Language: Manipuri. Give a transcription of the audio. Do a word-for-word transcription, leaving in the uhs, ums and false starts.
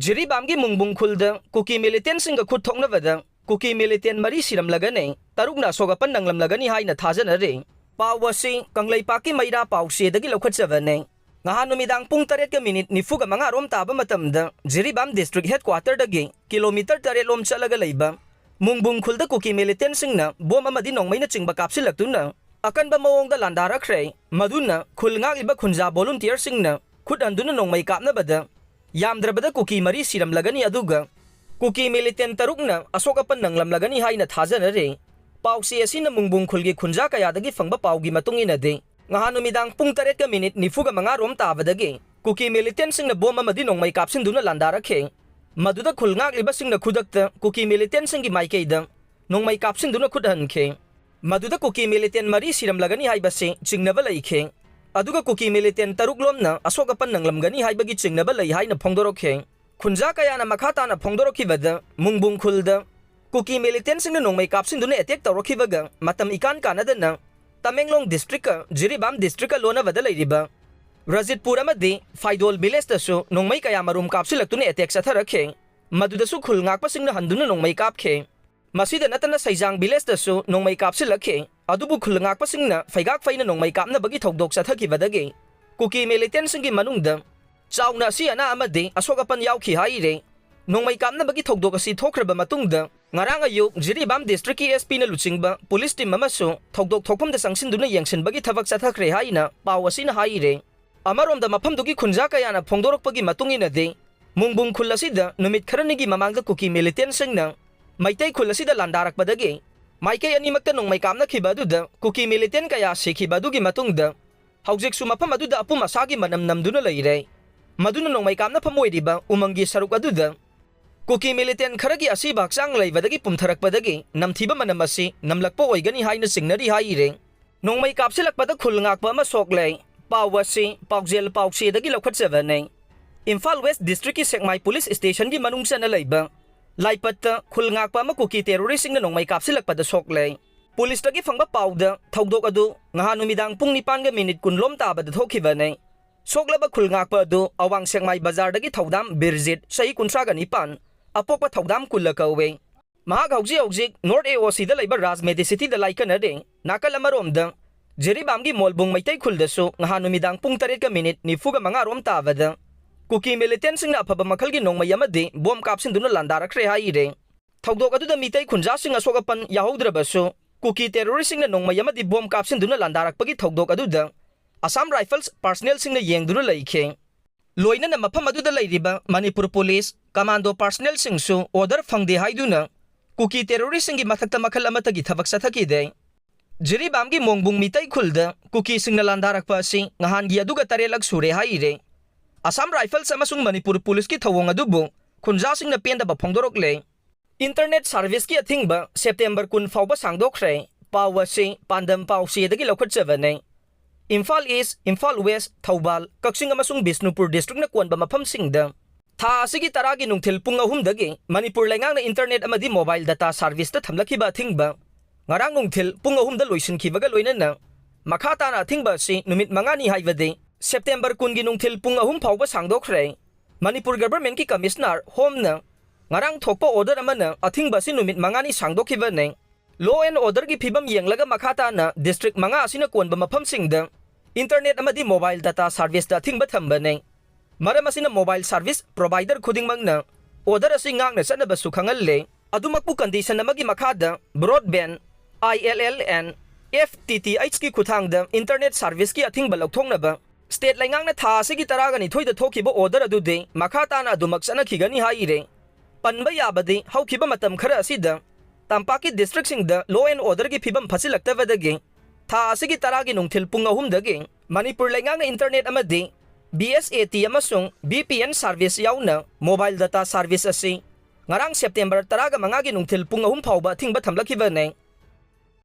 ꯖꯤꯔꯤꯕꯥꯝꯒꯤ ꯃꯨꯡꯕꯨꯡ ꯈꯨꯜꯗ ꯀꯨꯀꯤ ꯃꯤꯂꯤꯇꯦꯟꯁꯤꯡꯒ ꯈꯨꯠ ꯊꯣꯛꯅꯕꯗ ꯀꯨꯀꯤ ꯃꯤꯂꯤꯇꯦꯟ ꯃꯔꯤ ꯁꯤꯔꯝꯂꯒꯅꯤ, ꯇꯔꯨꯛꯅ ꯑꯁꯣꯛ ꯑꯄꯟ ꯅꯪꯂꯝꯂꯒꯅꯤ ꯍꯥꯏꯅ ꯊꯥꯖꯅꯔꯤ꯫ ꯄꯥꯎ ꯑꯁꯤ ꯀꯪꯂꯩꯄꯥꯛꯀꯤ ꯃꯩꯔꯥ ꯄꯥꯎꯆꯦꯗꯒꯤ ꯂꯧꯈꯠꯆꯕꯅꯤ꯫ ꯉꯍꯥꯟ ꯅꯨꯃꯤꯗꯥꯡ ꯄꯨꯡ ꯇꯔꯦꯠꯀ ꯃꯤꯅꯤꯠ ꯅꯤꯐꯨꯒ ꯃꯉꯥ ꯔꯣꯝ ꯇꯥꯕ ꯃꯇꯝꯗ ꯖꯤꯔꯤꯕꯥꯝ ꯗꯤꯁꯇ꯭ꯔꯤꯛ ꯍꯦꯗꯀ꯭ꯋꯥꯇꯔꯗꯒꯤ ꯀꯤꯂꯣꯃꯤꯇꯔ ꯇꯔꯦꯠ ꯂꯣꯝ ꯆꯠꯂꯒ ꯂꯩꯕ ꯃꯨꯡꯕꯨꯡ ꯈꯨꯜꯗ ꯀꯨꯀꯤ ꯃꯤꯂꯤꯇꯦꯟꯁꯤꯡꯅ ꯕꯣꯝ ꯑꯃꯗꯤ ꯅꯣꯡꯃꯩꯅꯆꯤꯡꯕ ꯀꯥꯞꯁꯤꯜꯂꯛꯇꯨꯅ ꯑꯀꯟꯕ ꯃꯑꯣꯡꯗ ꯂꯥꯟꯗꯥꯔꯛꯈ꯭ꯔꯦ꯫ ꯃꯗꯨꯅ ꯈꯨꯜ ꯉꯥꯛꯂꯤꯕ ꯈꯨꯟꯖꯥ ꯚꯣꯂꯨꯟꯇꯤꯌꯔꯁꯤꯡꯅ ꯈꯨꯠ ꯍꯟꯗꯨꯅ ꯅꯣꯡꯃꯩ ꯀꯥꯞꯅꯕꯗ ꯌꯥꯝꯗ꯭ꯔꯕꯗ ꯀꯨꯀꯤ ꯃꯔꯤ ꯁꯤꯔꯝꯂꯒꯅꯤ, ꯑꯗꯨꯒ ꯀꯨꯀꯤ ꯃꯤꯂꯤꯇꯦꯟ ꯇꯔꯨꯛꯅ ꯑꯁꯣꯛ ꯑꯄꯟ ꯅꯪꯂꯝꯂꯒꯅꯤ ꯍꯥꯏꯅ ꯊꯥꯖꯅꯔꯤ꯫ ꯄꯥꯎꯆꯦ ꯑꯁꯤꯅ ꯃꯨꯡꯕꯨꯡ ꯈꯨꯜꯒꯤ ꯈꯨꯟꯖꯥ ꯀꯌꯥꯗꯒꯤ ꯐꯪꯕ ꯄꯥꯎꯒꯤ ꯃꯇꯨꯡ ꯏꯟꯅꯗꯤ, ꯉꯍꯥꯟ ꯅꯨꯃꯤꯗꯥꯡ ꯄꯨꯡ ꯇꯔꯦꯠꯀ ꯃꯤꯅꯤꯠ ꯅꯤꯐꯨꯒ ꯃꯉꯥ ꯔꯣꯝ ꯇꯥꯕꯗꯒꯤ ꯀꯨꯀꯤ ꯃꯤꯂꯤꯇꯦꯟꯁꯤꯡꯅ ꯕꯣꯝ ꯑꯃꯗꯤ ꯅꯣꯡꯃꯩ ꯀꯥꯞꯁꯤꯟꯗꯨꯅ ꯂꯥꯟꯗꯥꯔꯛꯈꯤ꯫ ꯃꯗꯨꯗ ꯈꯨꯜ ꯉꯥꯛꯂꯤꯕꯁꯤꯡꯅ ꯈꯨꯗꯛꯇ ꯀꯨꯀꯤ ꯃꯤꯂꯤꯇꯦꯟꯁꯤꯡꯒꯤ ꯃꯥꯏꯀꯩꯗ ꯅꯣꯡꯃꯩ ꯀꯥꯞꯁꯤꯟꯗꯨꯅ ꯈꯨꯠ ꯍꯟꯈꯤ꯫ ꯃꯗꯨꯗ ꯀꯨꯀꯤ ꯃꯤꯂꯤꯇꯦꯟ ꯃꯔꯤ ꯁꯤꯔꯝꯂꯒꯅꯤ ꯍꯥꯏꯕꯁꯤ ꯆꯤꯡꯅꯕ ꯂꯩꯈꯤ꯫ ꯑꯗꯨꯒ ꯀꯨꯀꯤ ꯃꯤꯂꯤꯇꯦꯟ ꯇꯔꯨꯛ ꯂꯣꯝꯅ ꯑꯁꯣꯛ ꯑꯄꯟ ꯅꯪꯂꯝꯒꯅꯤ ꯍꯥꯏꯕꯒꯤ ꯆꯤꯡꯅꯕ ꯂꯩ ꯍꯥꯏꯅ ꯐꯣꯡꯗꯣꯔꯛꯈꯤ꯫ ꯈꯨꯟꯖꯥ ꯀꯌꯥꯅ ꯃꯈꯥ ꯇꯥꯅ ꯐꯣꯡꯗꯣꯔꯛꯈꯤꯕꯗ, ꯃꯨꯡꯕꯨꯡ ꯈꯨꯜꯗ ꯀꯨꯀꯤ ꯃꯤꯂꯤꯇꯦꯟꯁꯤꯡꯅ ꯅꯣꯡꯃꯩ ꯀꯥꯞꯁꯤꯟꯗꯨꯅ ꯑꯦꯇꯦꯛ ꯇꯧꯔꯛꯈꯤꯕꯒ ꯃꯇꯝ ꯏꯀꯥꯟ ꯀꯥꯟꯅꯗꯅ ꯇꯃꯦꯡꯂꯣꯡ ꯗꯤꯁꯇ꯭ꯔꯤꯛꯀ ꯖꯤꯔꯤꯕꯥꯝ ꯗꯤꯁꯇ꯭ꯔꯤꯛꯀ ꯂꯣꯟꯅꯕꯗ ꯂꯩꯔꯤꯕ ꯔꯖꯤꯠꯄꯨꯔ ꯑꯃꯗꯤ ꯐꯥꯏꯗꯣꯜ ꯚꯤꯂꯦꯖꯇꯁꯨ ꯅꯣꯡꯃꯩ ꯀꯌꯥ ꯃꯔꯨꯝ ꯀꯥꯞꯁꯤꯜꯂꯛꯇꯨꯅ ꯑꯦꯇꯦꯛ ꯆꯠꯊꯔꯛꯈꯤ꯫ ꯃꯗꯨꯗꯁꯨ ꯈꯨꯜ ꯉꯥꯛꯄꯁꯤꯡꯅ ꯍꯟꯗꯨꯅ ꯅꯣꯡꯃꯩ ꯀꯥꯞꯈꯤ꯫ ꯃꯁꯤꯗ ꯅꯠꯇꯅ ꯁꯩꯖꯥꯡ ꯚꯤꯂꯦꯖꯇꯁꯨ ꯅꯣꯡꯃꯩ ꯀꯥꯞꯁꯤꯜꯂꯛꯈꯤ꯫ ꯑꯗꯨꯕꯨ ꯈꯨꯜ ꯉꯥꯛꯄꯁꯤꯡꯅ ꯐꯩꯒꯥꯛ ꯐꯩꯅ ꯅꯣꯡꯃꯩ ꯀꯥꯞꯅꯕꯒꯤ ꯊꯧꯗꯣꯛ ꯆꯠꯊꯈꯤꯕꯗꯒꯤ ꯀꯨꯀꯤ ꯃꯤꯂꯤꯇꯦꯟꯁꯤꯡꯒꯤ ꯃꯅꯨꯡꯗ ꯆꯥꯎꯅ ꯑꯁꯤ ꯑꯅꯥ ꯑꯃꯗꯤ ꯑꯁꯣꯛ ꯑꯄꯟ ꯌꯥꯎꯈꯤ ꯍꯥꯏꯔꯦ꯫ ꯅꯣꯡꯃꯩ ꯀꯥꯞꯅꯕꯒꯤ ꯊꯧꯗꯣꯛ ꯑꯁꯤ ꯊꯣꯛꯈ꯭ꯔꯕ ꯃꯇꯨꯡꯗ ꯉꯔꯥꯡ ꯑꯌꯨꯛ ꯖꯤꯔꯤꯕꯥꯝ ꯗꯤꯁꯇ꯭ꯔꯤꯛꯀꯤ ꯑꯦꯁ ꯄꯤꯅ ꯂꯨꯆꯤꯡꯕ ꯄꯨꯂꯤꯁ ꯇꯤꯝ ꯑꯃꯁꯨ ꯊꯧꯗꯣꯛ ꯊꯣꯛꯐꯝꯗ ꯆꯪꯁꯤꯟꯗꯨꯅ ꯌꯦꯡꯁꯤꯟꯕꯒꯤ ꯊꯕꯛ ꯆꯠꯊꯈ꯭ꯔꯦ ꯍꯥꯏꯅ ꯄꯥꯎ ꯑꯁꯤꯅ ꯍꯥꯏꯔꯦ꯫ ꯑꯃꯔꯣꯝꯗ ꯃꯐꯝꯗꯨꯒꯤ ꯈꯨꯟꯖꯥ ꯀꯌꯥꯅ ꯐꯣꯡꯗꯣꯔꯛꯄꯒꯤ ꯃꯇꯨꯡ ꯏꯟꯅꯗꯤ, ꯃꯨꯡꯕꯨꯡ ꯈꯨꯜ ꯑꯁꯤꯗ ꯅꯨꯃꯤꯠ ꯈꯔꯅꯤꯒꯤ ꯃꯃꯥꯡꯗ ꯀꯨꯀꯤ ꯃꯤꯂꯤꯇꯦꯟꯁꯤꯡꯅ ꯃꯩꯇꯩ ꯈꯨꯜ ꯑꯁꯤꯗ ꯂꯥꯟꯗꯥꯔꯛꯄꯗꯒꯤ ꯃꯥꯏꯀꯩ ꯑꯅꯤꯃꯛꯇ ꯅꯣꯡꯃꯩ ꯀꯥꯞꯅꯈꯤꯕ ꯑꯗꯨꯗ ꯀꯨꯀꯤ ꯃꯤꯂꯤꯇꯦꯟ ꯀꯌꯥ ꯁꯤꯈꯤꯕ ꯑꯗꯨꯒꯤ ꯃꯇꯨꯡꯗ ꯍꯧꯖꯤꯛꯁꯨ ꯃꯐꯝ ꯑꯗꯨꯗ ꯑꯄꯨꯝ ꯑꯁꯥꯒꯤ ꯃꯅꯝ ꯅꯝꯗꯨꯅ ꯂꯩꯔꯦ꯫ ꯃꯗꯨꯅ ꯅꯣꯡꯃꯩ ꯀꯥꯞꯅꯐꯝ ꯑꯣꯏꯔꯤꯕ ꯎꯃꯪꯒꯤ ꯁꯔꯨꯛ ꯑꯗꯨꯗ ꯀꯨꯀꯤ ꯃꯤꯂꯤꯇꯦꯟ ꯈꯔꯒꯤ ꯑꯁꯤꯕ ꯍꯛꯆꯥꯡ ꯂꯩꯕꯗꯒꯤ ꯄꯨꯝꯊꯔꯛꯄꯗꯒꯤ ꯅꯝꯊꯤꯕ ꯃꯅꯝ ꯑꯁꯤ ꯅꯝꯂꯛꯄ ꯑꯣꯏꯒꯅꯤ ꯍꯥꯏꯅ ꯆꯤꯡꯅꯔꯤ ꯍꯥꯏꯔꯦ꯫ ꯅꯣꯡꯃꯩ ꯀꯥꯞꯁꯤꯜꯂꯛꯄꯗ ꯈꯨꯜ ꯉꯥꯛꯄ ꯑꯃ ꯁꯣꯛꯂꯦ꯫ ꯄꯥꯎ ꯑꯁꯤ ꯄꯥꯎꯖꯦꯜ ꯄꯥꯎꯆꯦꯗꯒꯤ ꯂꯧꯈꯠꯆꯕꯅꯤ꯫ ꯏꯝꯐꯥꯜ ꯋꯦꯁ ꯗꯤꯁꯇ꯭ꯔꯤꯛꯀꯤ ꯁꯦꯛꯃꯥꯏ ꯄꯨꯂꯤꯁ ꯁ꯭ꯇꯦꯁꯟꯒꯤ ꯃꯅꯨꯡ ꯆꯟꯅ ꯂꯩꯕ ꯂꯥꯏꯄꯠꯇ ꯈꯨꯜ ꯉꯥꯛꯄ ꯑꯃ ꯀꯨꯀꯤ ꯇꯦꯔꯣꯔꯤꯁꯁꯤꯡꯅ ꯅꯣꯡꯃꯩ ꯀꯥꯞꯁꯤꯜꯂꯛꯄꯗ ꯁꯣꯛꯂꯦ꯫ ꯄꯨꯂꯤꯁꯇꯒꯤ ꯐꯪꯕ ꯄꯥꯎꯗ ꯊꯧꯗꯣꯛ ꯑꯗꯨ ꯉꯍꯥꯟ ꯅꯨꯃꯤꯗꯥꯡ ꯄꯨꯡ ꯅꯤꯄꯥꯟꯒ ꯃꯤꯅꯤꯠ ꯀꯨꯟ ꯂꯣꯝ ꯇꯥꯕꯗ ꯊꯣꯛꯈꯤꯕꯅꯤ꯫ ꯁꯣꯛꯂꯕ ꯈꯨꯜ ꯉꯥꯛꯄ ꯑꯗꯨ ꯑꯋꯥꯡ ꯁꯦꯛꯃꯥꯏ ꯕꯖꯥꯔꯗꯒꯤ ꯊꯧꯗꯥꯝ ꯕꯤꯔꯖꯤꯠ, ꯆꯍꯤ ꯀꯨꯟꯊ꯭ꯔꯥꯒ ꯅꯤꯄꯥꯟ, ꯑꯄꯣꯛꯄ ꯊꯧꯗꯥꯝ ꯀꯨꯜꯂ ꯀꯧꯏ꯫ ꯃꯍꯥꯛ ꯍꯧꯖꯤꯛ ꯍꯧꯖꯤꯛ North A O Cꯗ ꯂꯩꯕ ꯔꯥꯖ ꯃꯦꯗꯤꯁꯤꯇꯤꯗ ꯂꯥꯏꯀꯠꯅꯔꯤ꯫ ꯅꯥꯀꯜ ꯑꯃꯔꯣꯝꯗ, ꯖꯤꯔꯤꯕꯥꯝꯒꯤ ꯃꯣꯜꯕꯨꯡ ꯃꯩꯇꯩ ꯈꯨꯜꯗꯁꯨ ꯉꯍꯥꯟ ꯅꯨꯃꯤꯗꯥꯡ ꯄꯨꯡ ꯇꯔꯦꯠꯀ ꯃꯤꯅꯤꯠ ꯅꯤꯐꯨꯒ ꯃꯉꯥ ꯔꯣꯝ ꯇꯥꯕꯗ ꯀꯨꯀꯤ ꯃꯤꯂꯤꯇꯦꯟꯁꯤꯡꯅ ꯑꯐꯕ ꯃꯈꯜꯒꯤ ꯅꯣꯡꯃꯩ ꯑꯃꯗꯤ ꯕꯣꯝ ꯀꯥꯞꯁꯤꯟꯗꯨꯅ ꯂꯥꯟꯗꯥꯔꯛꯈ꯭ꯔꯦ ꯍꯥꯏꯔꯦ꯫ ꯊꯧꯗꯣꯛ ꯑꯗꯨꯗ ꯃꯤꯇꯩ ꯈꯨꯟꯖꯥꯁꯤꯡ ꯑꯁꯣꯛ ꯑꯄꯟ ꯌꯥꯍꯧꯗ꯭ꯔꯕꯁꯨ, ꯀꯨꯀꯤ ꯇꯦꯔꯣꯔꯤꯁꯁꯤꯡꯅ ꯅꯣꯡꯃꯩ ꯑꯃꯗꯤ ꯕꯣꯝ ꯀꯥꯞꯁꯤꯟꯗꯨꯅ ꯂꯥꯟꯗꯥꯔꯛꯄꯒꯤ ꯊꯧꯗꯣꯛ ꯑꯗꯨꯗ Assam Rifles personnelꯁꯤꯡꯅ ꯌꯦꯡꯗꯨꯅ ꯂꯩꯈꯤ꯫ ꯂꯣꯏꯅꯅ ꯃꯐꯝ ꯑꯗꯨꯗ ꯂꯩꯔꯤꯕ ꯃꯅꯤꯄꯨꯔ ꯄꯨꯂꯤꯁ, ꯀꯃꯥꯟꯗꯣ personnelꯁꯤꯡꯁꯨ order ꯐꯪꯗꯦ ꯍꯥꯏꯗꯨꯅ ꯀꯨꯀꯤ ꯇꯦꯔꯣꯔꯤꯁꯁꯤꯡꯒꯤ ꯃꯊꯛꯇ ꯃꯈꯜ ꯑꯃꯠꯇꯒꯤ ꯊꯕꯛ ꯆꯠꯊꯈꯤꯗꯦ꯫ ꯖꯤꯔꯤꯕꯥꯝꯒꯤ ꯃꯣꯡꯕꯨꯡ ꯃꯤꯇꯩ ꯈꯨꯜꯗ ꯀꯨꯀꯤꯁꯤꯡꯅ ꯂꯥꯟꯗꯥꯔꯛꯄ ꯑꯁꯤ ꯉꯍꯥꯟꯒꯤ ꯑꯗꯨꯒ ꯇꯔꯦꯠꯂꯛ ꯁꯨꯔꯦ ꯍꯥꯏꯔꯦ꯫ Assam Rifles ꯑꯃꯁꯨꯡ ꯃꯅꯤꯄꯨꯔ ꯄꯨꯂꯤꯁꯀꯤ ꯊꯧꯑꯣꯡ ꯑꯗꯨꯕꯨ ꯈꯨꯟꯖꯥꯁꯤꯡꯅ ꯄꯦꯟꯗꯕ ꯐꯣꯡꯗꯣꯔꯛꯂꯦ꯫ Internet serviceꯀꯤ ꯑꯊꯤꯡꯕ September ꯀꯨꯟ ꯐꯥꯎꯕ ꯁꯥꯡꯗꯣꯛꯈ꯭ꯔꯦ꯫ ꯄꯥꯎ ꯑꯁꯤ ꯄꯥꯟꯗꯝ ꯄꯥꯎꯆꯦꯗꯒꯤ ꯂꯧꯈꯠꯆꯕꯅꯤ꯫ ꯏꯝꯐꯥꯜ East, ꯏꯝꯐꯥꯜ West, ꯊꯧꯕꯥꯜ, ꯀꯛꯆꯤꯡ ꯑꯃꯁꯨꯡ ꯕꯤꯁꯅꯨꯄꯨꯔ districtꯅ ꯀꯣꯟꯕ ꯃꯐꯝꯁꯤꯡꯗ ꯊꯥ ꯑꯁꯤꯒꯤ ꯇꯔꯥꯒꯤ ꯅꯨꯡꯊꯤꯜ ꯄꯨꯡ ꯑꯍꯨꯝꯗꯒꯤ ꯃꯅꯤꯄꯨꯔ ꯂꯩꯉꯥꯛꯅ internet ꯑꯃꯗꯤ mobile data serviceꯇ ꯊꯝꯂꯛꯈꯤꯕ ꯑꯊꯤꯡꯕ ꯉꯔꯥꯡ ꯅꯨꯡꯊꯤꯜ ꯄꯨꯡ ꯑꯍꯨꯝꯗ ꯂꯣꯏꯁꯤꯟꯈꯤꯕꯒ ꯂꯣꯏꯅꯅ ꯃꯈꯥ ꯇꯥꯅ ꯑꯊꯤꯡꯕ ꯑꯁꯤ ꯅꯨꯃꯤꯠ ꯃꯉꯥꯅꯤ, ꯍꯥꯏꯕꯗꯤ September ꯀꯨꯟꯒꯤ ꯅꯨꯡꯊꯤꯜ ꯄꯨꯡ ꯑꯍꯨꯝ ꯐꯥꯎꯕ ꯁꯥꯡꯗꯣꯛꯈ꯭ꯔꯦ꯫ ꯃꯅꯤꯄꯨꯔ governmentꯀꯤ Commissioner Homeꯅ ꯉꯔꯥꯡ ꯊꯣꯛꯄ order ꯑꯃꯅ ꯑꯊꯤꯡꯕ ꯑꯁꯤ ꯅꯨꯃꯤꯠ ꯃꯉꯥꯅꯤ ꯁꯥꯡꯗꯣꯛꯈꯤꯕꯅꯤ꯫ Law and orderꯒꯤ ꯐꯤꯕꯝ ꯌꯦꯡꯂꯒ ꯃꯈꯥ ꯇꯥꯅ district ꯃꯉꯥ ꯑꯁꯤꯅ ꯀꯣꯟꯕ ꯃꯐꯝꯁꯤꯡꯗ internet ꯑꯃꯗꯤ mobile data serviceꯇ ꯑꯊꯤꯡꯕ ꯊꯝꯕꯅꯤ꯫ ꯃꯔꯝ ꯑꯁꯤꯅ mobile service provider ꯈꯨꯗꯤꯡꯃꯛꯅ order ꯑꯁꯤ ꯉꯥꯛꯅ ꯆꯠꯅꯕꯁꯨ ꯈꯪꯍꯜꯂꯦ꯫ ꯑꯗꯨꯃꯛꯄꯨ condition ꯑꯃꯒꯤ ꯃꯈꯥꯗ broadband, I L L and F T T Hꯀꯤ ꯈꯨꯠꯊꯥꯡꯗ internet serviceꯀꯤ ꯑꯊꯤꯡꯕ ꯂꯧꯊꯣꯛꯅꯕ state ꯂꯩꯉꯥꯛꯅ ꯊꯥ ꯑꯁꯤꯒꯤ ꯇꯔꯥꯒ ꯅꯤꯊꯣꯏꯗ ꯊꯣꯛꯈꯤꯕ order ꯑꯗꯨꯗꯤ ꯃꯈꯥ ꯇꯥꯅ ꯑꯗꯨꯃꯛ ꯆꯠꯅꯈꯤꯒꯅꯤ ꯍꯥꯏꯔꯦ꯫ ꯄꯟꯕ ꯌꯥꯕꯗꯤ ꯍꯧꯈꯤꯕ ꯃꯇꯝ ꯈꯔ ꯑꯁꯤꯗ ꯇꯝꯄꯥꯛꯀꯤ districtꯁꯤꯡꯗ law and orderꯒꯤ ꯐꯤꯕꯝ ꯐꯠꯆꯤꯜꯂꯛꯇꯕꯗꯒꯤ ꯊꯥ ꯑꯁꯤꯒꯤ ꯇꯔꯥꯒꯤ ꯅꯨꯡꯊꯤꯜ ꯄꯨꯡ ꯑꯍꯨꯝꯗꯒꯤ ꯃꯅꯤꯄꯨꯔ ꯂꯩꯉꯥꯛꯅ internet ꯑꯃꯗꯤ B S A T ꯑꯃꯁꯨꯡ V P N service ꯌꯥꯎꯅ mobile data service ꯑꯁꯤ ꯉꯔꯥꯡ September ꯇꯔꯥꯒ ꯃꯉꯥꯒꯤ ꯅꯨꯡꯊꯤꯜ ꯄꯨꯡ ꯑꯍꯨꯝ ꯐꯥꯎꯕ ꯑꯊꯤꯡꯕ ꯊꯝꯂꯛꯈꯤꯕꯅꯤ꯫